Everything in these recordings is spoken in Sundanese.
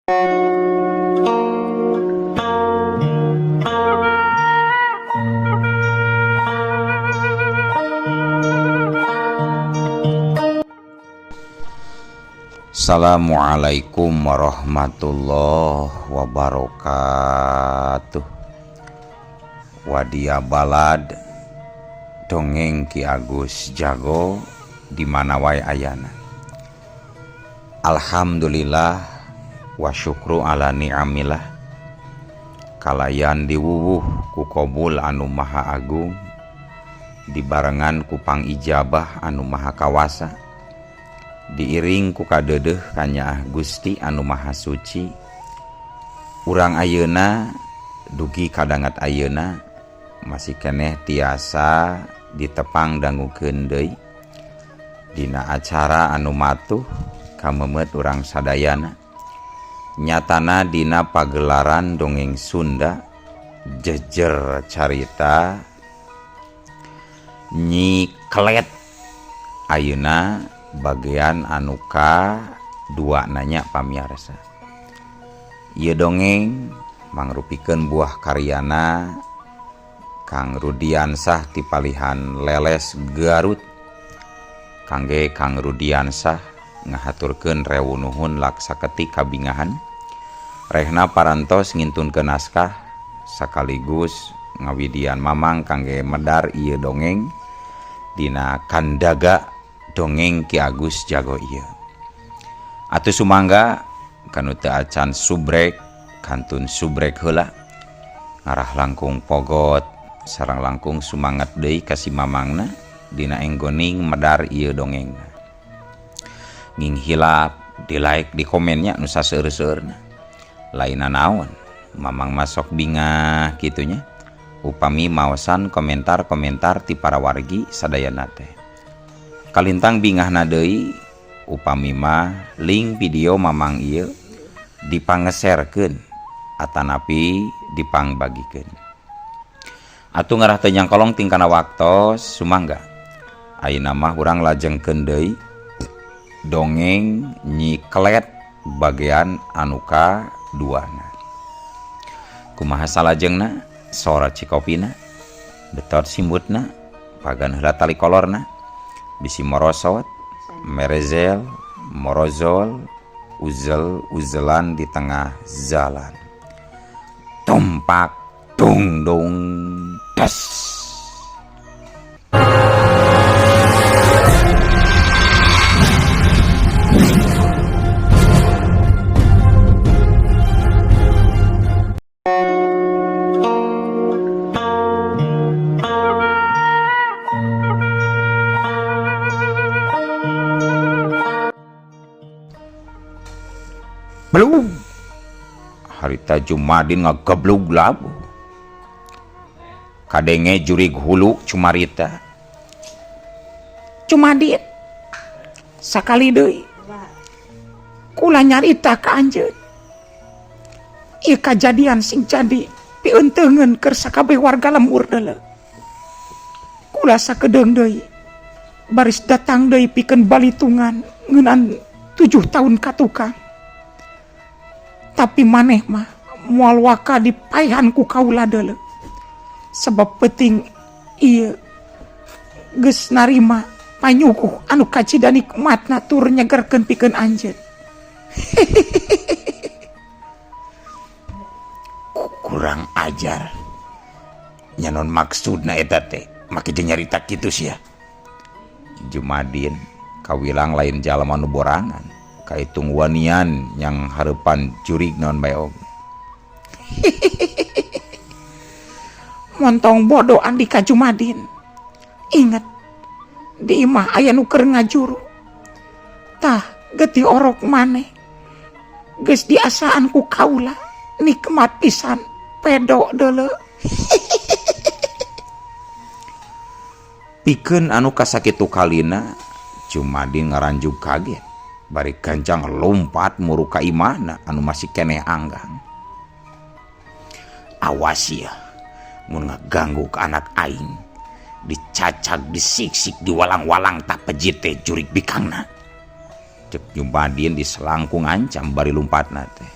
Assalamualaikum warahmatullahi wabarakatuh. Wadia balad dongeng Ki Agus Jago di mana wae ayana. Alhamdulillah wa syukru ala ni'amillah. Kalayan diwuwuh ku kobul anu maha agung, dibarengan ku pangijabah anu maha kawasa, diiring ku kadeudeuh kanyaah Gusti anu maha suci. Urang ayeuna dugi kadangat ayeuna masih keneh tiasa ditepang dangukeun deui dina acara anu matuh kamemet urang sadayana, nyatana dina pagelaran dongeng Sunda jejer carita Nyi Kelet. Ayeuna bagian anuka dua nanya pamiarsa. Ieu dongeng mangrupikeun buah karyana Kang Rudiansah ti palihan Leles Garut. Kangge Kang Rudiansah ngahaturkeun rewu nuhun laksaketik kabingahan rehna parantos ngintunkeun naskah sakaligus ngawidian mamang kangge medar ieu dongeng dina kandaga dongeng Ki Agus Jago ieu. Atuh sumangga kanu teu acan subrek kantun subrek heula ngarah langkung pogot sareng langkung sumangat deui ka si mamangna dina enggoning medar ieu dongengna. Nging hilap di like di komennya nu saseur-seurna. Lainna naon mamang masok bingah kitunya upami maosan komentar-komentar ti para wargi sadayana teh. Kalintang bingahna deui upami mah link video mamang ieu dipangeserkeun atanapi dipangbagikeun. Atuh ngarah teu nyangkolong tingkana waktos sumangga. Ayeuna mah urang lajengkeun deui dongeng Nyi Kelet bagian anu kaduana. Kumaha salajengna? Sora cikopina, betot simbutna, pagan heula tali kolorna, bisi morosot, merezel, morozol, uzel uzelan di tengah jalan. Tumpak dung dung das. Belum harita Jumadin ngageblug labu kadenge jurig hulu cumarita. Jumadin sakali deui kula nyarita ka anjeun ieu kajadian sing jadi piunteungeun keur sakabeh warga lembur deuleu. Kula sakedeung deui baris datang deui pikeun balitungan ngeunan 7 tahun ka tukang. Tapi maneh mah moal waka dipaehan ku kaula deuleu. Sebab penting ieu geus narima panyuguh anu kacida nikmatna tur nyegerkeun pikeun anjeun. Kurang ajar. Nyanon maksudna eta teh make jeung nyarita kitu sia. Jumadin kawilang lain jalma nu borangan. Kaitung wanian yang hareupan jurig naon bae oge. Montong bodoh Andika Jumadin. Ingat di imah aya nu keur ngajuru. Tah getih orok maneh geus diasaan ku kaula nikmat pisan pedo deuleu. Pikeun anu kasakitu kalina Jumadin ngaranjug kaget. Bari gancang lompat muru ka imahna anu masih keneh anggang. Awas ya mun ngaganggu ka anak aing, dicacag, disiksik, diwalang-walang tak pejit teh jurig bikangna. Cek Jumadin diselangkung ancam bari lompatna teh.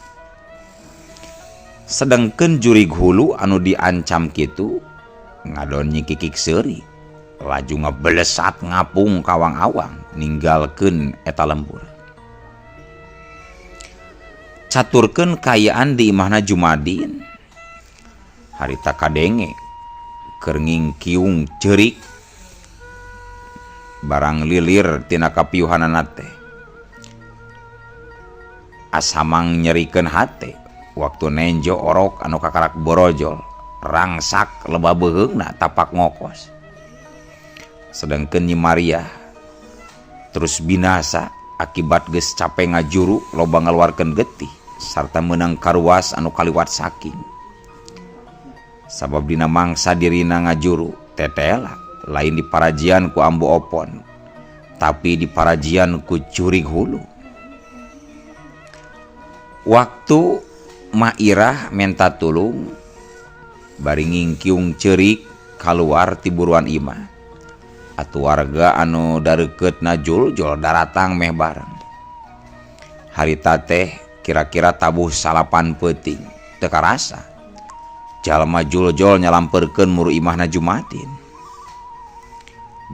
Sedengkeun jurig hulu anu diancam kitu ngadon nyikikik seuri laju ngebelesat ngapung kawang-awang ninggalkeun eta lembur. Caturkeun kaayaan di imahna Jumadin harita kadenge keur ngingkiung ceurik barang lilir tina kapiuhanana teh asamang nyerikeun hate waktu nenjo orok anu kakarak borojol rangsak leba beuheungna tapak ngokos. Sedengkeun Nyi Maria terus binasa akibat geus cape ngajuru loba ngaluarkeun getih sarta meunang karuas anu kaliwat saking. Sabab dina mangsa dirina ngajuru tetela lain diparajian ku Ambu Opon tapi diparajian ku jurig hulu. Waktu Mairah menta tulung bari ngingkiung ceurik kaluar ti buruan imah atuh warga anu darekeutna juljul daratang meh bareng. Harita teh kira-kira tabuh salapan peuting teu karasa jalma juljul nyalampeurkeun muru imahna Jumadin.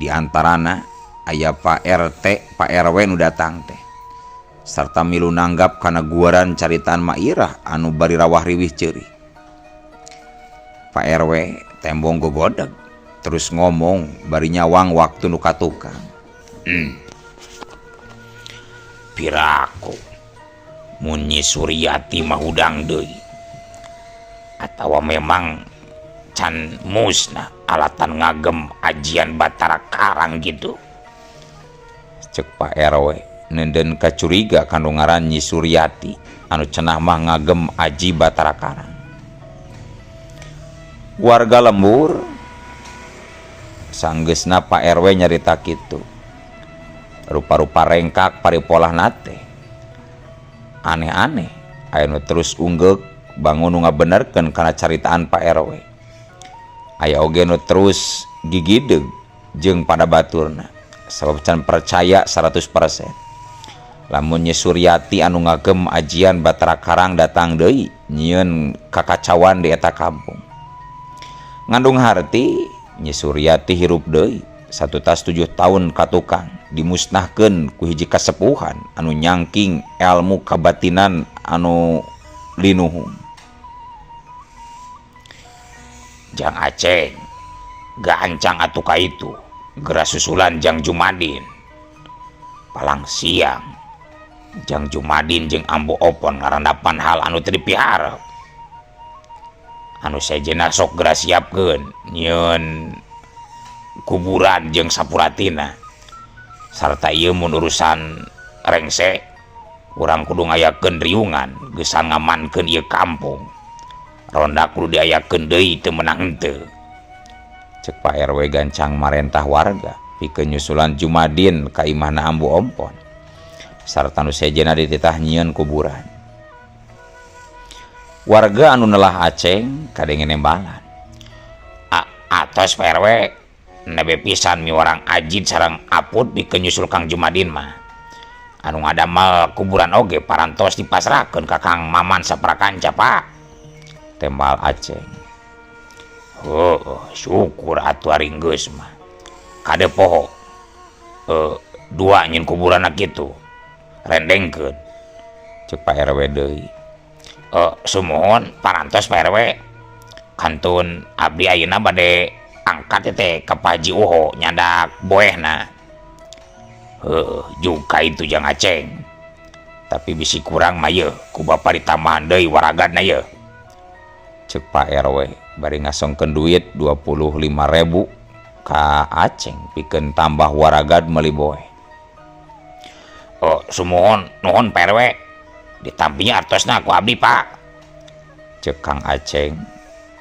Di antarana aya Pak RT, Pak RW nu datang teh sarta milu nanggap kana guaran caritaan Mairah anu bari rawah riwih ceurik. Pak RW tembong gogodeg terus ngomong bari nyawang waktu nu katukang. Piraku mun Nyi Suryati mah hudang deui atawa memang can musnah alatan ngagem ajian Batara Karang gitu. Cek Pak RW nenden kacuriga kanu ngaran Nyi Suryati anu cenah mah ngagem aji Batara Karang. Warga lembur sanggeusna Pak RW nyarita kitu. Rupa-rupa rengkak paripolahna teh aneh-aneh aya nu terus unggeuk bangun nu ngabenerkeun kana caritaan Pak RW. Aya oge nu terus gigideug jeung pada baturna sabab can percaya 100%. Lamun Nyi Suryati anu ngagem ajian Batara Karang datang deui nyieun kakacauan di eta kampung. Ngandung harti Nyi Suryati hirup deui satutas 7 tahun katukang dimusnahkeun ku hiji kasepuhan anu nyangking ilmu kabatinan anu linuhung. Jang Aceng gancang atuh ka itu geura susulan Jang Jumadin. Palang siang Jang Jumadin jeung Ambu Opon ngarandapan hal anu teu dipiharep. Anu sejenna sok geura siapkeun nyieun kuburan jeung sapuratina. Sarta ieu mun urusan rengse urang kudu ngayakeun riungan geus ngamankeun ieu kampung. Ronda kudu diayakeun deui teu meunang henteu. Cek Pak RW gancang marentah warga pikeun nyusulan Jumadin ka imahna Ambu Ompon sarta nu sejenna dititah nyieun kuburan. Warga anu nelah Aceng kadenge nembalan. Atos Pak RW nebe pisan miwarang ajid sareng aput pikeun nyusul Kang Jumadin mah. Anu ngadamel kuburan oge parantos dipasrahkeun ka Kang Maman saprakanca Pak. Tembal Aceng. Heuh, syukur atuh ari geus mah. Kade poho. Dua nyin kuburanna kitu. Rendengkeun. Cek Pak RW deui. Sumuhun parantos Pak RW. Kantun abdi ayeuna bade angkat teh ka Pak Haji Uho nyandak boehna. Heuh, juga itu Jang Aceng. Tapi bisi kurang mah yeuh ku bapa ditambahan deui waragadna yeuh. Cek Pak RW bari ngasongkeun duit 25.000 ka Aceng pikeun tambah waragad meuli boeh. Oh, sumuhun nuhun Pak RW. Ditampinya artosna ku abdi Pak. Cek Kang Aceng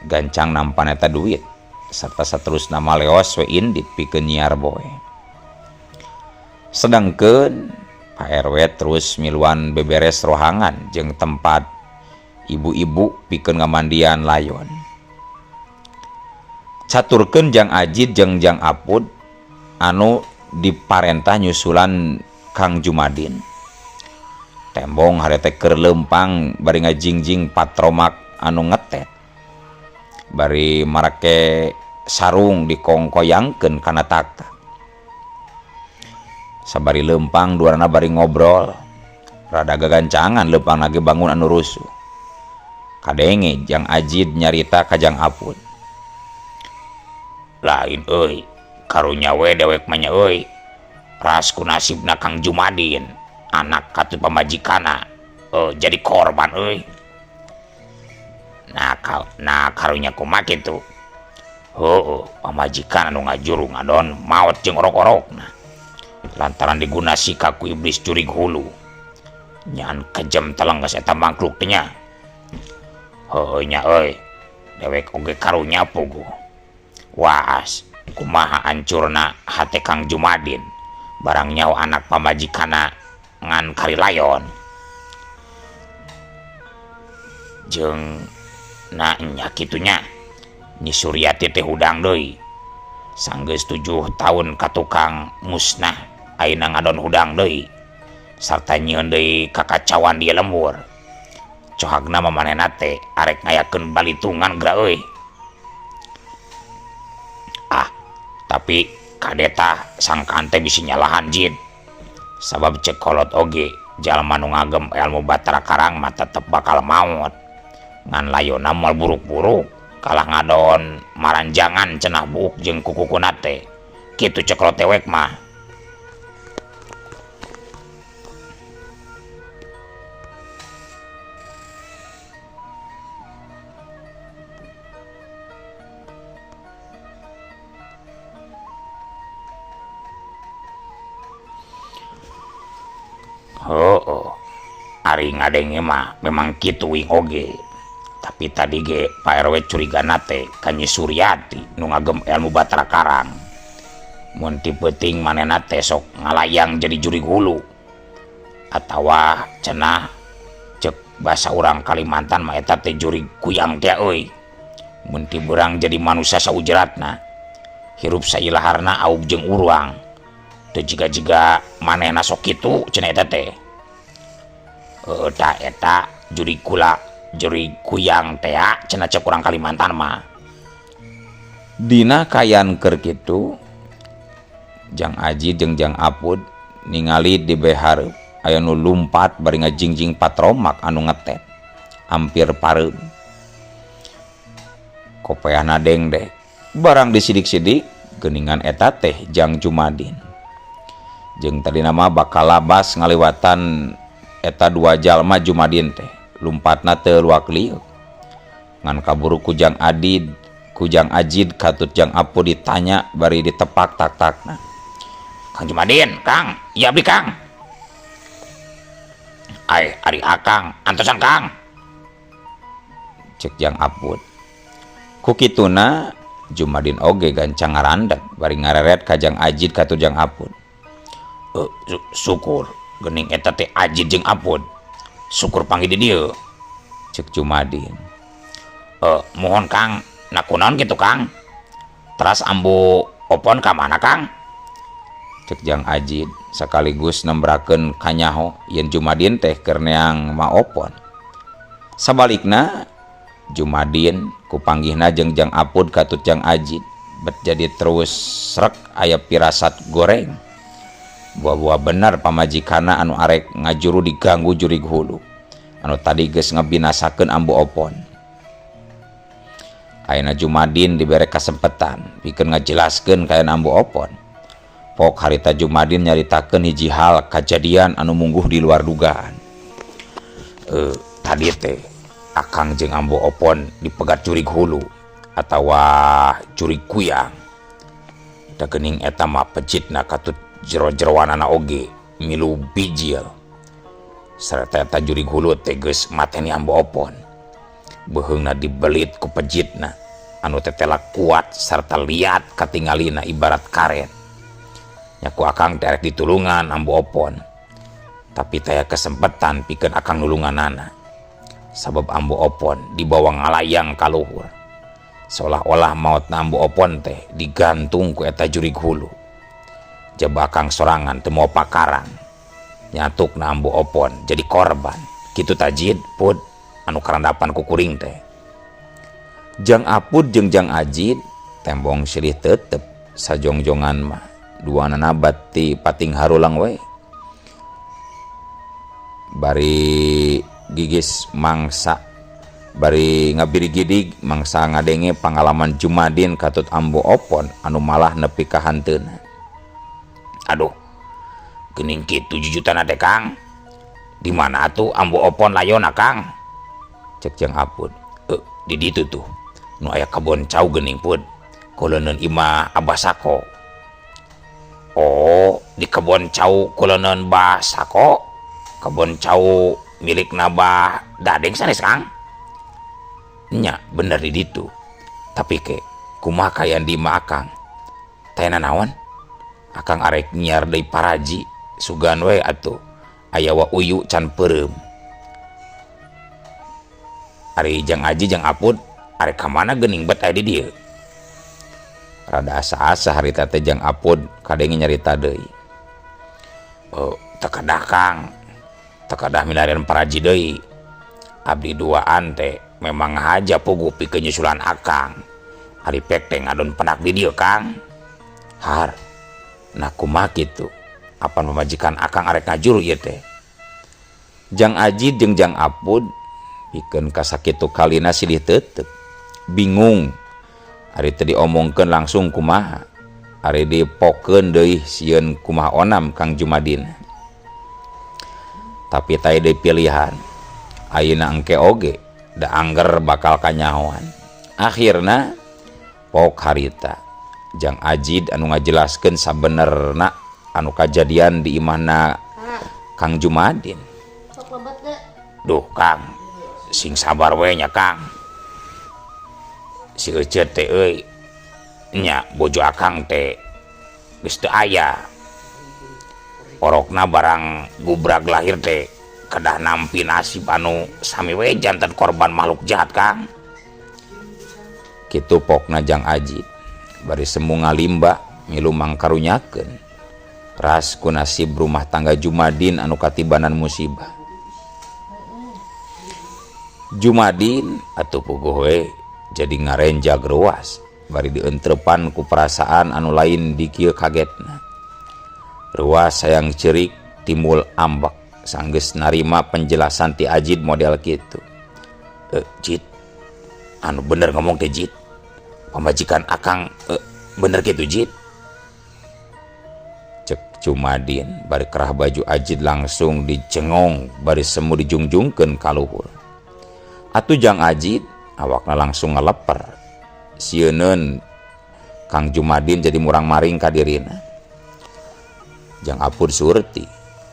gancang nampan eta duit serta saterusna maleos we indit pikeun nyiar boeh. Sedangkeun Pak RW terus miluan beberes rohangan jeung tempat ibu-ibu pikeun ngamandian layon. Caturkeun Jang Ajid jeung Jang Apud anu diparentah nyusulan Kang Jumadin. Tembong harete keur leumpang bari ngajingjing patromak anu ngetet. Bari marake sarung dikongkoyangkeun kana taktak. Sabari leumpang duanana bari ngobrol. Rada gagancangan leumpang lagi bangun anu rusuh. Kadenge Jang Ajid nyarita ka Jang Apud. Lain euy, karunya we dewek mah nya euy. Ras ku nasibna Kang Jumadin, anak katut pamajikanna jadi korban euy. Nah karunya kumaha kitu? Heueuh, pamajikan anu ngajuru ngadon maot jeung orok-orokna. Lantaran digunasi ka ku iblis jurig hulu. Nyan kejem teleng geus eta mangkluk teh nya. Heueuh nya euy, dewek oge karunya puguh. Waas, kumaha ancurna hate Kang Jumadin. Barang nyawa anak pamajikanna ngan karilayon. Jeung na nya kitu nya. Nyi Suryati teh hudang deui. Sanggeus 7 tahun ka tukang musnah ayeuna ngadon hudang deui. Sarta nyieun deui kakacauan di lembur. Cohagna mah manehna teh arek ngayakeun balitungan geura euy. Ah, tapi kadeta sangkaan teh bisi nyalahan jid. Sabab cek kolot oge jalma nu ngagem ilmu Batara Karang mah tetep bakal maot. Ngan layona moal buruk-buruk kalah ngadon maranjangan cenah buuk jeung kukukuna teh. Kitu cek kolot dewek mah. Heueuh, ari ngadenge mah memang kitu wing oge. Tapi tadi ge Pak RW curigana teh ka Nyi Suryati nu ngagem ilmu Batara Karang. Mun ti peuting manehna teh sok ngalayang jadi jurig hulu. Atawa cenah ceuk basa urang Kalimantan mah eta teh jurig kuyang teh euy. Mun ti beurang jadi manusia saujratna. Hirup sailaharna aub jeung urang. Teu jiga-jiga manehna sok kitu cenah eta teh. Heueuh tah eta jurig kula jurig kuyang teh cenah cek urang Kalimantan mah. Dina kayan keur kitu Jang Aji jeung Jang Apud ningali di behareup aya nu lumpat bari ngajingjing patromak anu ngetet ampir pareum. Kopeahna dengdek barang disidik-sidik geuningan eta teh Jang Jumadin. Jeung tadina mah bakal labas ngaliwatan eta dua jalma Jumadin teh lumpatna teu luak liuk. Ngan kaburu ku Jang Adid, ku Jang Ajid katut Jang Apud ditanya bari ditepak tak-takna. Kang Jumadin, Kang, iya abdi Kang. Ai, ari Akang, antosan Kang. Cek Jang Apud. Ku kituna Jumadin oge gancang ngarandak bari ngareret ka Jang Ajid katut Jang Apud. Syukur geuning eta teh Ajid jeung Apud. Syukur panggih di dieu. Cek Jumadin. Mohon Kang, na kunaon kitu Kang? Teras ambu Opon ka mana Kang? Cek Jang Ajid sekaligus nembrakeun kanyaho yen Jumadin teh keur neang Ma Opon. Sabalikna Jumadin kupanggihna jeung Jang Apud katut Jang Ajid bet jadi terus srek aya pirasat goreng. Buah-buah bener pamajikana anu arek ngajuru diganggu jurig hulu anu tadi geus ngebinasakeun Ambu Opon. Ayeuna Jumadin dibere kasempetan pikeun ngajelaskeun kaayaan Ambu Opon. Pok harita Jumadin nyaritakeun hiji hal kajadian anu mungguh di luar dugaan. Tadi teh Akang jeung Ambu Opon dipegat jurig hulu atawa jurig kuyang. Da geuning eta mah pejitna katut jero-jeroanana oge milu bijil. Sarta eta jurig hulu teh geus mateni Ambu Opon. Beuheungna dibelit ku pejitna anu tetela kuat sarta liat katingalina ibarat karet. Nya ku Akang teh arek ditulungan Ambu Opon. Tapi taya kesempetan pikeun Akang nulunganana. Sabab Ambu Opon dibawa ngalayang ka luhur. Seolah-olah maotna Ambu Opon teh digantung ku eta jurig hulu. Jaba Akang sorangan teu moal pakaran. Nyatukna Ambu Opon jadi korban. Kitu tajid pud anu karandapan ku kuring teh. Jang Apud jeung Jang Ajid tembong silih tetep sajongjongan mah duanana bati pating harulang we. Bari gigis mangsa bari ngabirigidig mangsa ngadenge pangalaman Jumadin katut Ambo Opon anu malah nepi ka hanteuna. Aduh, geuning kitu jujutan teh Kang. Di mana atuh Ambo Opon layona Kang? Cek Jang Apud. Di ditu tuh. Nu aya kebon cau geuning pud. Kuleunkeun imah Abah Sako. Oh, di kebon cau kuleunkeun Bah Sako. Kebon cau milik Nabah Dadeng sanes Kang? Nya bener di ditu. Tapi ke kumaha kaayaan di imah Akang? Teh nanaon? Akang arek nyiar deui paraji sugan we atuh. Aya wa uyu can peureum. Ari Jang Aji Jang Apud arek ka mana geuning bet aya di dieu? Rada asa-asa harita teh Jang Apud kadenge nyarita deui. Oh, teu kedah Kang. Teu kedah milarian paraji deui. Abdi duaan teh memang haja puguh pikeun nyusulan Akang. Ari pek teh ngadon penak di dieu Kang. Har. Nah kumaha kitu? Apan pamajikan Akang arek ngajuru ieu teh? Jang Aji jeung Jang Apud pikeun kasakitu kalina silih tetep. Bingung. Ari teu diomongkeun langsung kumaha? Ari dipokeun deui sieun kumaha onam Kang Jumadin. Tapi teh deui pilihan. Ayeuna engke oge da angger bakal kanyahoan. Akhirna pok harita Jang Ajid anu ngajelaskeun sabenerna anu kajadian di imahna Kang Jumadin. Duh Kang, sing sabar we nya Kang. Si Ecet teh euy nya bojo Akang teh geus teu aya. Orokna barang gubrag lahir teh kedah nampi nasib anu sami we janten korban makhluk jahat Kang. Kitu pokna Jang Ajid. Bari semu ngalimba milu mangkarunyakeun ras ku nasib rumah tangga Jumadin anu katibanan musibah. Jumadin atuh puguh we jadi ngarenjag ruas bari dientrepan ku perasaan anu lain di kieu kagetna. Ruas sayang cerik timbul ambek sanggeus narima penjelasan ti Ajid model kitu. Jid, anu bener ngomong teh Jid. Pamajikan Akang bener kitu Jid. Cek Jumadin bari kerah baju Ajid langsung dicengong bari semu dijungjungkeun ka luhur. Atuh Jang Ajid awakna langsung ngeleper. Sieuneun Kang Jumadin jadi murang-maring ka dirina. Jang Apud surti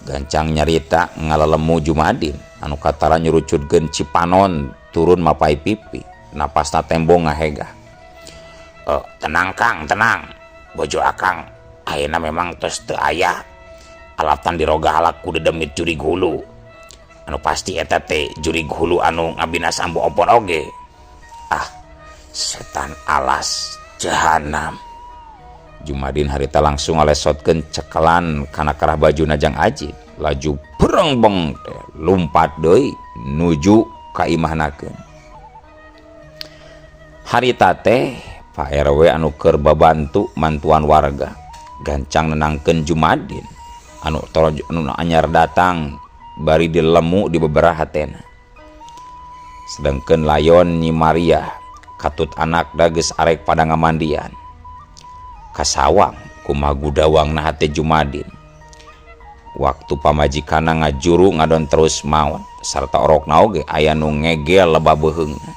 gancang nyarita ngalelemu Jumadin anu katara nyurucutkeun cipanon turun mapai pipi napasna tembong ngahegah. Tenang Kang, tenang. Bojo Akang ayeuna memang tos teu aya. Alatan diroga halak ku dedemit jurig hulu. Anu pasti eta teh jurig hulu anu ngabinasa Ambo Opon oge. Ah, setan alas jahanam. Jumadin harita langsung ngalesotkeun cekelan kana kerah bajuna Jang Ajid. Laju berengbeng teh lumpat deui nuju ka imahnakeun. Harita teh Pak RW anu keur babantu mantuan warga gancang nenangkeun Jumadin anu torojo anu anyar datang bari dilemu di beberapa hatena. Sedangkeun layon Nyi Maria katut anak dages arek pada ngamandian. Kasawang kumaha gudawangna hate Jumadin. Waktu pamajikanna ngajuru ngadon terus maot sarta orokna oge aya nu ngegel leba beuheungna.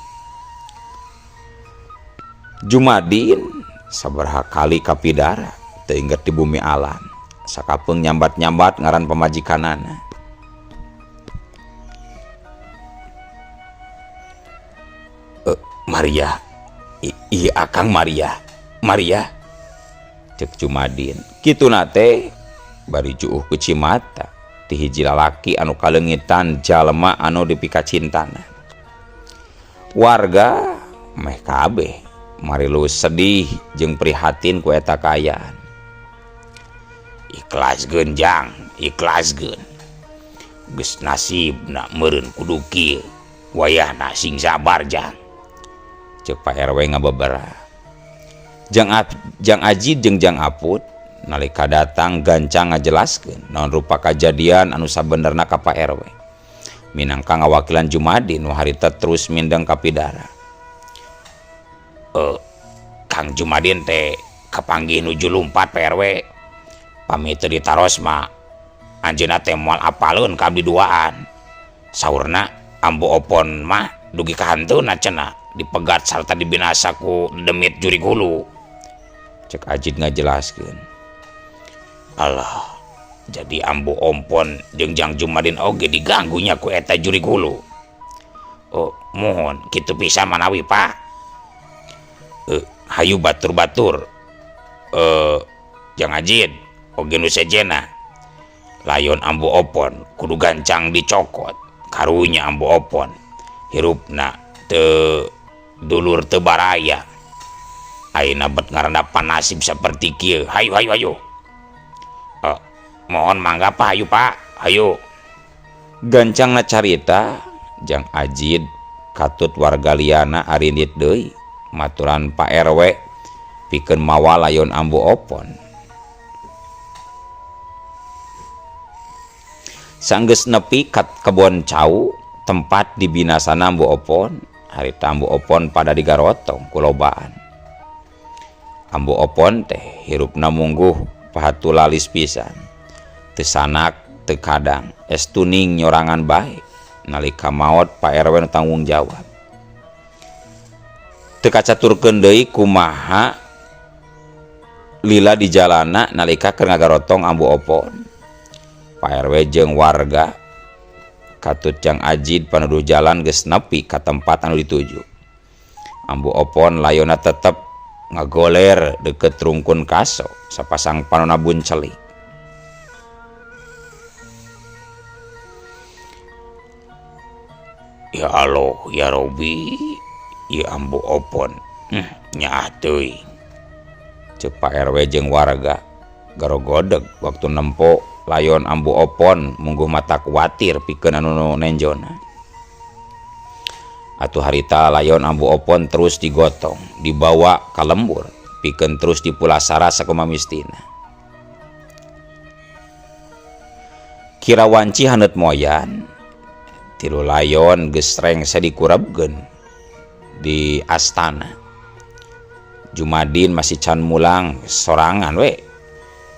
Jumadin sabaraha kali kapidara teu inget di bumi alam. Sakapeung nyambat-nyambat ngaran pamajikanana. Maria, ieu Akang Maria, Maria. Cek Jumadin. Kituna teh bari juuh ku cimata ti hiji lalaki anu kaleungitan jalma anu dipikacintana. Warga meh kabeh marilu sedih jeung prihatin ku eta kaayaan. Ikhlaskeun Jang, ikhlaskeun. Geus nasibna meureun kudu kieu. Wayahna sing sabar Jang. Ceuk Pak RW ngabebera. Jang Jang Ajid jeung Jang Aput nalika datang gancang ngajelaskeun naon rupa kajadian anu sabenerna ka Pak RW. Minangka ngawakilan Jumadin nu harita terus mindeng ka pidara. Kang Jumadin teh kapanggih nuju lumpat Pak RW. Pami teu ditaros mah anjeunna teh moal apaleun ka abdi duaan. Saurna Ambu Opon mah dugi ka hanteuna cenah dipegat sarta dibinasa ku demit jurig hulu. Cek Ajid ngajelaskeun. Allah, jadi Ambu Ompon jeung Jang Jumadin oge diganggunya ku eta jurig hulu. Oh, mohon kitu pisan manawi Pak. Hayu batur-batur. Jang Ajid oge nu sejena. Layon Ambu Opon kudu gancang dicokot. Karunya Ambu Opon hirupna teu dulur teu baraya. Ayeuna bet ngarandapan nasib saperti kieu. Hayu hayu hayu. Mohon mangga Pak, hayu Pak, hayu. Gancangna carita Jang Ajid katut warga liana arindit deui maturan Pak RW pikeun mawa layon Ambu Opon. Sanggeus nepi ka kebon cau tempat dibinasana Ambu Opon, harita Ambu Opon pada digarotong ku lobaan. Ambu Opon teh hirupna mungguh pahatu lalis pisan. Teu sanak teu kadang estuning nyorangan bae nalika maot Pak RW nu tanggung jawab. Teu kacaturkeun deui kumaha lila di jalana nalika keur ngagarotong Ambu Opon. Pak RW jeung warga katut Jang Ajid panuduh jalan geus nepi ka tempat anu dituju. Ambu Opon layona tetep ngagoler deket rungkun kaso sapasang panona buncelik. Ya Allah ya Robi, ya Ambu Opon, nyaah teuing. Ceuk Pak RW jeung warga garogodeg waktu nempo layon Ambu Opon mungguh mata kuatir pikeun anu nenjona. Atuh harita layon Ambu Opon terus digotong, dibawa ka lembur pikeun terus dipulasara sakumaha mistina. Kira wanci haneut moyan, tilu layon geus rengse dikurebkeun di astana. Jumadin masih can mulang sorangan we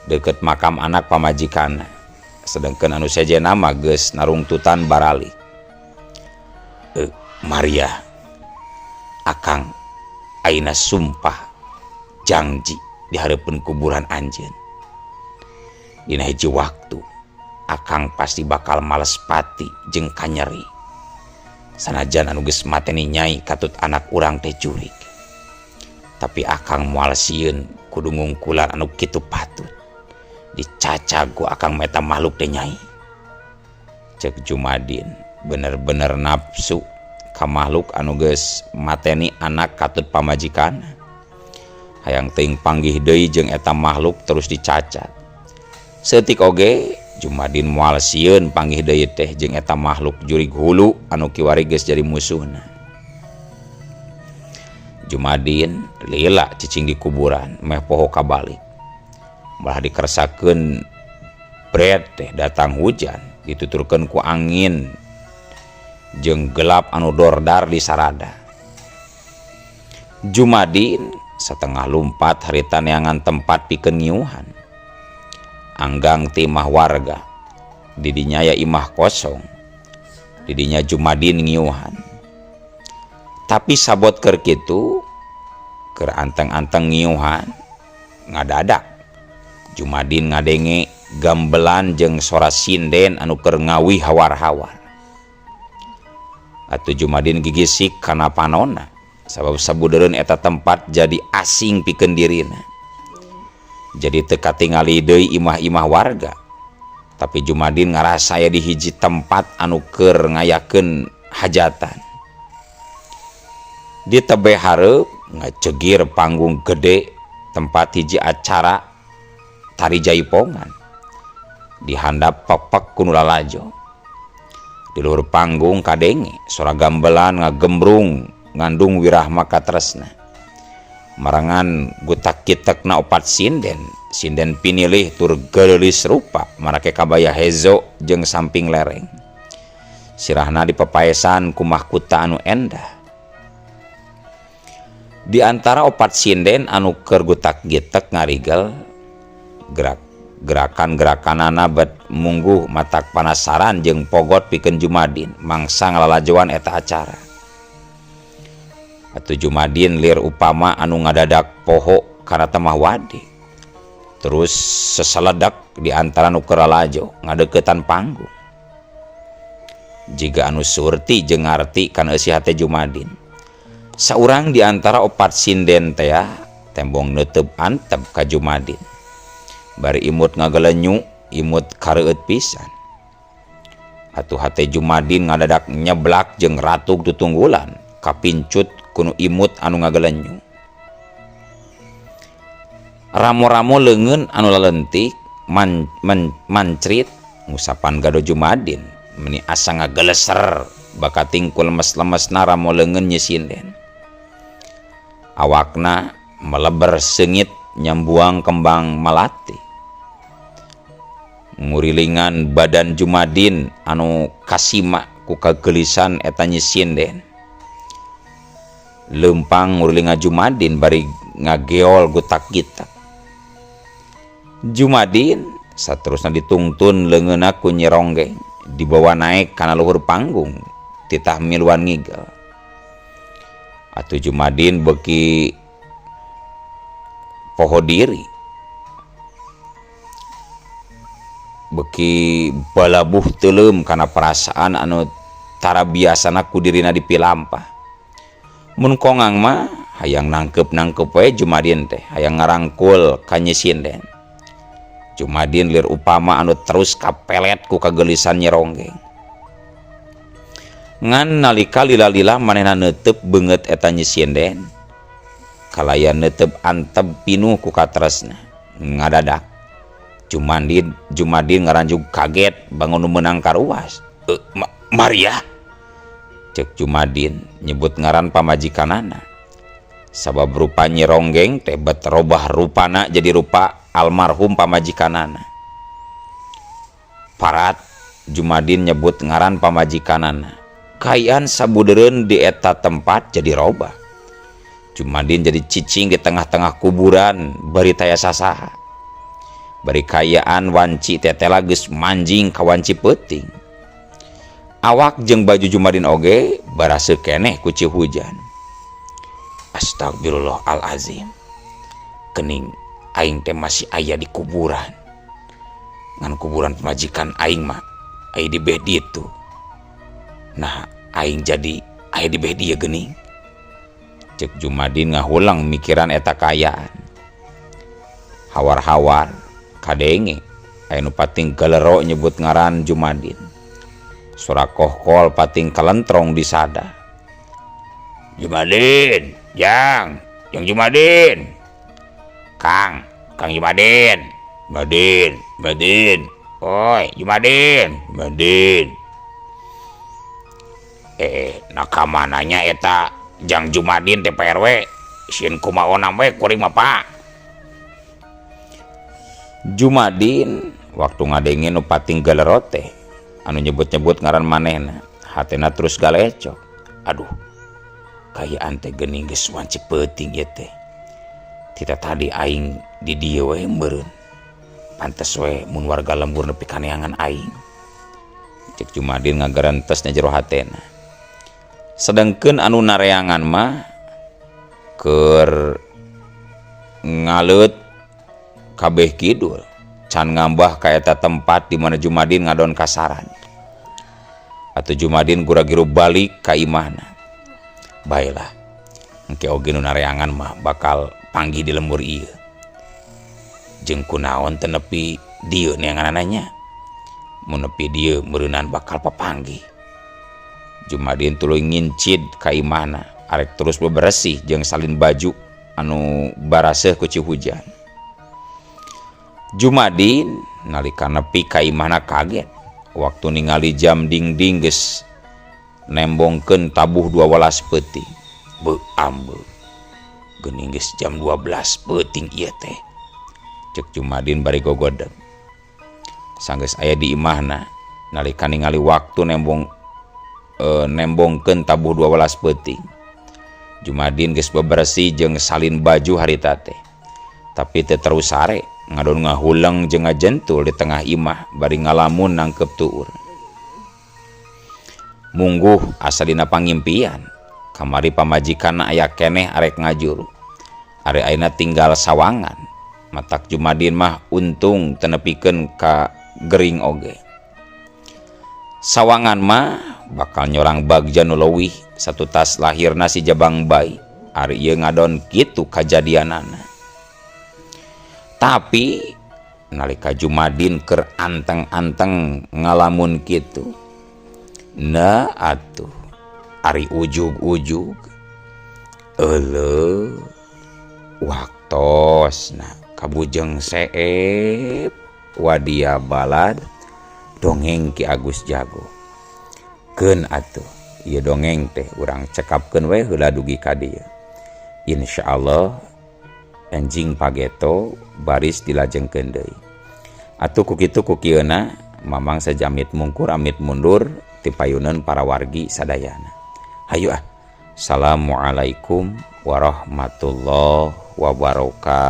deket makam anak pamajikanna. Sedangkan anu sejenna mah geus narungtutan barali. Maria, akang ayeuna sumpah janji di hareupeun kuburan anjeun. Dina hiji waktu akang pasti bakal males pati jeung kanyeri. Sanajan anu geus mateni nyai katut anak urang teh jurig. Tapi akang moal sieun kudu ngungkulan anu kitu patut. Dicacag ku akang meta makhluk teh nyai. Cek Jumadin bener-bener nafsu ka makhluk anu geus mateni anak katut pamajikanna. Hayang teuing panggih deui jeung eta makhluk terus dicacat. Seutik oge Jumadin moal sieun panggih deui teh jeung eta makhluk jurig hulu anu kiwari geus jadi musuhna. Jumadin lila cicing di kuburan meh poho kabalik. Malah dikersakeun bret teh datang hujan dituturkeun ku angin jeung gelap anu dordar di sarada. Jumadin setengah lumpat harita neangan tempat pikeun ngiuhan. Anggang timah warga didinya ya imah kosong. Didinya Jumadin ngiuhan. Tapi sabot keur kitu keur anteng-anteng ngiuhan ngadadak Jumadin ngadenge gambelan jeung sora sinden anu keur ngawih hawar-hawar. Atuh Jumadin gigisik kana panona sabab sabudeureun eta tempat jadi asing pikeun dirina. Jadi teu katingali deui imah-imah warga. Tapi Jumadin ngarasa aya di hiji tempat anu keur ngayakeun hajatan. Di tebeh hareup ngacegir panggung gede tempat hiji acara tari jaipongan. Dihandap pepek ku nu lalajo. Di luhur panggung kadenge sora gambelan ngagembrung ngandung wirahma katresna. Marangan gutak kitekna opat sinden, sinden pinilih tur geulis rupa marake kabaya hezo jeung samping lereng. Sirahna dipepaesan ku mahkuta anu endah. Di antara opat sinden anu keur gutak gitek ngarigel gerak gerakan-gerakanana bet mungguh matak panasaran jeung pogot pikeun Jumadin mangsa ngalalajoan eta acara. Atuh Jumadin lir upama anu ngadadak poho kana temah wade. Terus seseledak di antara nu keur lalajo ngadeukeutan panggung. Jiga anu surti jeung ngarti kana eusi hate Jumadin. Saurang di antara opat sinden teh tembong neuteup antep ka Jumadin. Bari imut ngagelenyu, imut kareueut pisan. Atuh hate Jumadin ngadadak nyeblak jeung ratug tutunggulan, kapincut kunu imut anu ngagelenyu. Ramo-ramo leungeun anu lalentik mancrit ngusapan gado Jumadin, meni asa ngageleser bakating ku lemes-lemesna ramo leungeun nyi sinden. Awakna meleber seungit nyambuang kembang malati. Ngurilingan badan Jumadin anu kasima ku kagelisan eta nyi sinden. Leumpang ngurilingan Jumadin bari ngageol gutak gitak. Jumadin saterusna ditungtun leungeunna ku Nyi Ronggeng dibawa naek kana luhur panggung titah miluan ngigel. Atuh Jumadin beuki poho diri, beuki balabuh teuleum kana perasaan anu tara biasana ku dirina dipilampah. Mun kongang mah hayang nangkep-nangkep we Jumadin teh, hayang ngarangkul ka Nyi Sinden. Jumadin lir upama anu terus kapelet ku kagelisan Nyi Ronggeng. Ngan nalika lila-lila manehna neuteup beungeut eta Nyi Sinden, kalayan neuteup antep pinuh ku katresna. Ngadadak Jumadin ngaranjug kaget bangun nu meunang karuas. Maria, cek Jumadin nyebut ngaran pamajikanana. Sabab rupa Nyi Ronggeng teh bet robah rupana jadi rupa almarhum pamajikanana. Parat Jumadin nyebut ngaran pamajikanana. Kaayaan sabudeureun di eta tempat jadi robah. Jumadin jadi cicing di tengah-tengah kuburan bari taya sasaha. Bari kaayaan wanci tetela geus manjing ka wanci peuting. Awak jeung baju Jumadin oge baraseuh keneh ku ci hujan. Astagfirullahalazim. Kening aing teh masih aya di kuburan. Ngan kuburan pamajikan aing mah aya di beh ditu. Nah, aing jadi aya di beh dieu geuning. Cek Jumadin ngahulang mikiran eta kaayaan. Hawar-hawar kadenge aya nu pating galero nyebut ngaran Jumadin. Sora kohkol pating kalentrong di sada. Jumadin, jang, jang Jumadin. Kang, Kang Jumadin. Jumadin, Jumadin. Oi, Jumadin, Jumadin. Nah kamananya eta jang Jumadin teh Pak RW? Sieun kumaha we kuring mah Pak. Jumadin waktu ngadenge nu pating galero teh anu nyebut-nyebut ngaran manehna, hatena terus galecok. Aduh, kaayaan teh geuning geus wanci peuting ieu teh. Tita tadi aing di dieu we meureun. Pantes we mun warga lembur nepi kaneangan aing. Cek Jumadin ngagarantes nya jero hatena. Sedangkeun anu nareangan mah keur ngaleut kabeh kidul can ngambah ka eta tempat di mana Jumadin ngadon kasaran. Atuh Jumadin gura-giru balik ka imahna. Baelah, engke oge nu nareangan mah bakal panggih di lembur ieu. Jeung kunaon teu nepi dieu neanganana nya. Mun nepi dieu meureunan bakal papanggih. Jumadin tuluy ngincid ka imahna arek terus beberesih jeung salin baju anu baraseuh ku ci hujan. Jumadin nalika nepi ka imahna kaget waktu ningali jam dingding geus nembongkeun tabuh 12 peuting. Beuh ambe geuning geus jam 12 peuting ieu teh, cek Jumadin bari gogodeg. Sanggeus aya di imahna, nalika ningali waktu nembong nembongkeun tabuh 12 peuting. Jumadin geus bebersih jeung salin baju harita teh, tapi teu terus sare, ngadon ngahuleng jeung ngajentul di tengah imah bari ngalamun nangkep tuur. Mungguh asa dina pangimpian, kamari pamajikanna aya keneh arek ngajuru, ari ayeuna tinggal sawangan. Matak Jumadin mah untung teu nepikeun ka gering oge. Sawangan mah bakal nyorang bagja nu leuwih satutas lahirna si jabang bayi, ari ieu ngadon kitu kajadianana. Tapi nalika Jumadin keur anteng-anteng ngalamun kitu, nah atuh ari ujug-ujug euleuh waktosna kabujeng seep wadia balad dongeng Ki Agus Jago. Keun atuh ieu dongeng teh urang cekapkeun we heula dugi ka dieu. Insyaallah enjing pageto baris dilajengkeun deui. Atuh ku kitu ku kieuna Mamang sajamit mungkur amit mundur ti payuneun para wargi sadayana. Hayu ah. Assalamualaikum warahmatullahi wabarakatuh.